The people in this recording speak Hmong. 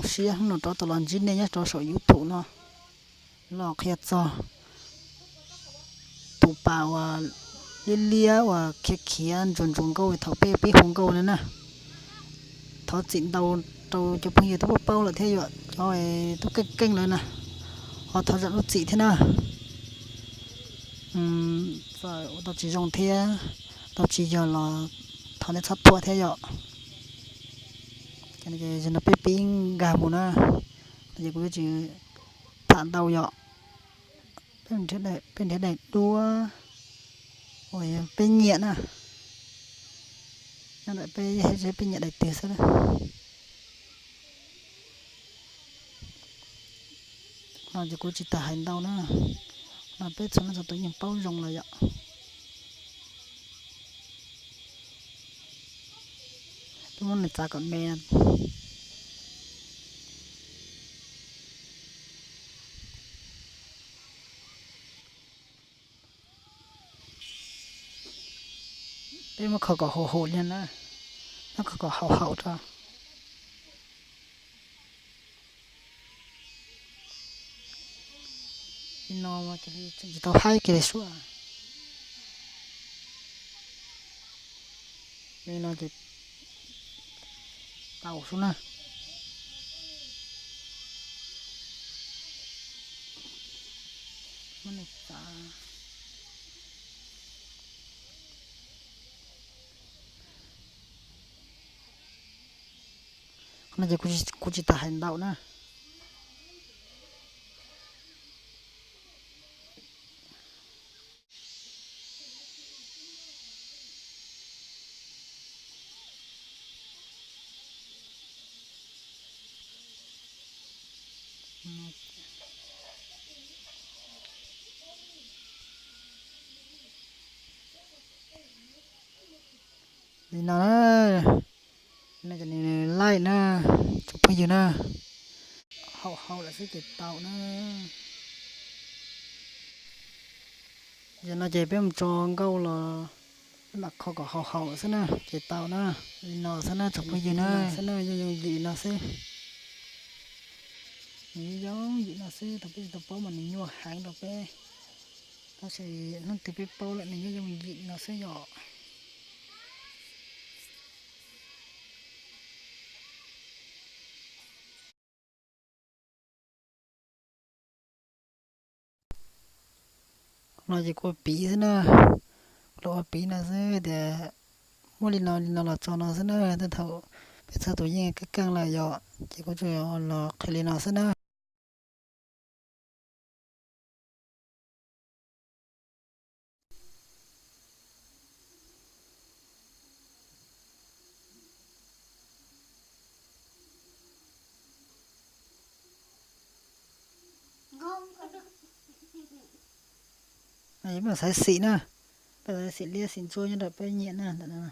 Sib hnub no rov tau los ntsib nej nyob rau saum YouTube no, los qhia txog tus pas uas liab liab uas khiav khiav ntsuas ntsuas nkauj thaum peb pib hu nkauj na na. Thov txim ntau rau cov phooj ywg twb paub paub lawm thiab yom, cov twb keej keej lawm na, ho thov zam lub txim thiab na. Txawm ua tau tsis zoo thiab, tau tsis yog los thov nej txhob thuam thiab yom. Ces no peb pib nkag mus na, ces kuv yuav tsis tham ntau yom. Peb nrhiav daim duab uas peb nyiam na, nyob ntawm peb, peb nyiam daim twg xwb. No ces kuv tsis tas hais ntau na, no peb txhua leej txhua tus yeej paub zoo lawm yom. Peb muab nws txav kom me. Peb muab kho kom haum haum li na, muab kho kom haum haum rau. Li no mas cia li tsis tau haib kiag li sub. Li no ces tau sub na. No ces kuv tsis tas hais ntau na. Li no na, no ces nws laij na, tsoom phooj ywg na, haum haum lawm xwb ces tau na. Yog no ces peb mus tso nkauj los peb mam kho kom haum haum xwb na ces tau na. Li no xwb na tsoom phooj ywg na, xwb na yooj yooj yim no xwb. Nws yooj yooj yim no xwb, thaum peb tsis tau paub mas nws nyuaj heev rau peb, tab sis hnub twg peb paub lawm nws yooj yooj yim no xwb yom. No ces kuv ua piv xwb na, los ua piv no xwb tias muab li no li no los tso no xwb na, tej thaum peb txhua tus yeej keej keej lawm yom, ces kuv tsuas los qhia li no xwb na. Peb xaiv xim na, peb xaiv xim liab xim ntsuab nyob rau peb nyiam na ntawm no.